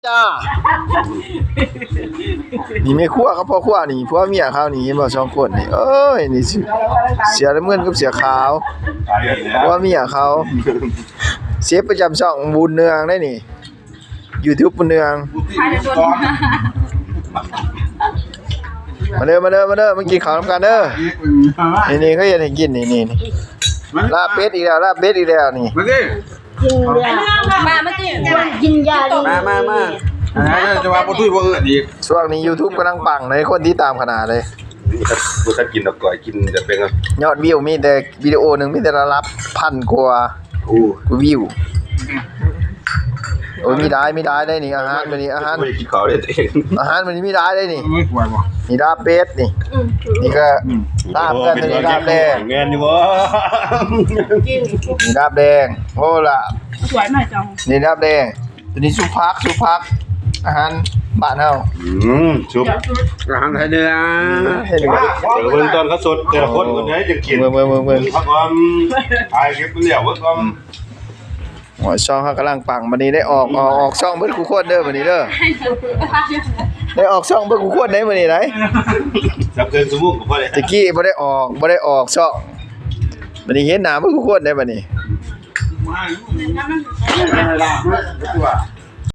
ອ່າ ນີ້ແມ່ຄົວກັບພໍ່ຄົວນີ້ ຜົວເມຍເຂົານີ້ ເຫັນບໍ່ ສອງຄົນນີ້ ເອີຍ ນີ້ເສື້ອ ເສື້ອນ້ຳເງິນກັບເສື້ອຂາວ ຜົວເມຍເຂົາ ເຊຟປະຈຳຊ່ອງບຸນເນືອງໄດ໋ນີ້ ຢູທູບບຸນເນືອງ ມາເດີ ມາເດີ ມາເດີ ມາກິນເຂົ້ານຳກັນເດີ ນີ້ໆ ເຂົາເຮັດໃຫ້ກິນ ນີ້ໆ ລາບເປັດອີກແລ້ວ ລາບເປັດອີກແລ້ວນີ້ ມາເດີ ກິນຢາ ມາ ມາກິນ ກິນຢາ ມາ ມາ ມາ ອ່າ ຈະວ່າບໍ່ຕຸ້ຍບໍ່ເອີ້ນອີກ ຊ່ວງນີ້ຢູທູບກຳລັງປັງເລີຍ ຄົນຕິດຕາມຂະໜາດເລີຍ ບໍ່ທັນ ບໍ່ທັນກິນດອກ ກ້ອຍກິນແຕ່ເປັນ ຍອດວິວມີແຕ່ວິດີໂອໜຶ່ງ ມີແຕ່ລະຫຼັກພັນກວ່າ ໂອ້ ກວ່າວິວ ໂອ້ຍ ມີຫຼາຍ ມີຫຼາຍໄດ໋ນີ້ ອາຫານມື້ນີ້ ອາຫານ ບໍ່ໄດ້ກິນເຂົ້າເດ້ ອາຫານມື້ນີ້ມີຫຼາຍໄດ໋ນີ້ ມີລາບເປັດນີ້ ນີ້ກໍ ອືມ ລາບກັນ ໂອ້ ນີ້ລາບແດງ ແມ່ນຢູ່ບໍ່ ກິນ ນີ້ລາບແດງ ໂອ້ ລາບ ສວຍມາຈັງ ນີ້ລາບແດງ ຕົວນີ້ຊຸບຜັກ ຊຸບຜັກ ອາຫານບ້ານເຮົາ ອືມ ຊຸບ ອາຫານໄທເດີ ເຫັນບໍ່ ເບິ່ງຕອນເຂົາສົດແຕ່ລະຄົນ ເພິ່ນໄດ້ຈັ່ງກິນ ເບິ່ງໆໆໆ ຜັກຫອມ ຖ່າຍຄລິບມັນແລ້ວເບິ່ງກ່ອນ ໂອ້ຍ ຊ່ອງເຮົາກຳລັງປັງ ບັດນີ້ໄດ້ອອກ ອອກ ອອກຊ່ອງເບິດຄູ່ຄົນເດີ ບັດນີ້ເດີ ໄດ້ອອກຊ່ອງເບິດຄູ່ຄົນໄດ໋ ບັດນີ້ໄດ໋ ສຳເກີນຊົ່ວໂມງກໍພໍແລ້ວ ຕະກີ້ບໍ່ໄດ້ອອກ ບໍ່ໄດ້ອອກຊ່ອງ ບັດນີ້ເຫັນໜ້າເບິດຄູ່ຄົນໄດ໋ ບັດນີ້.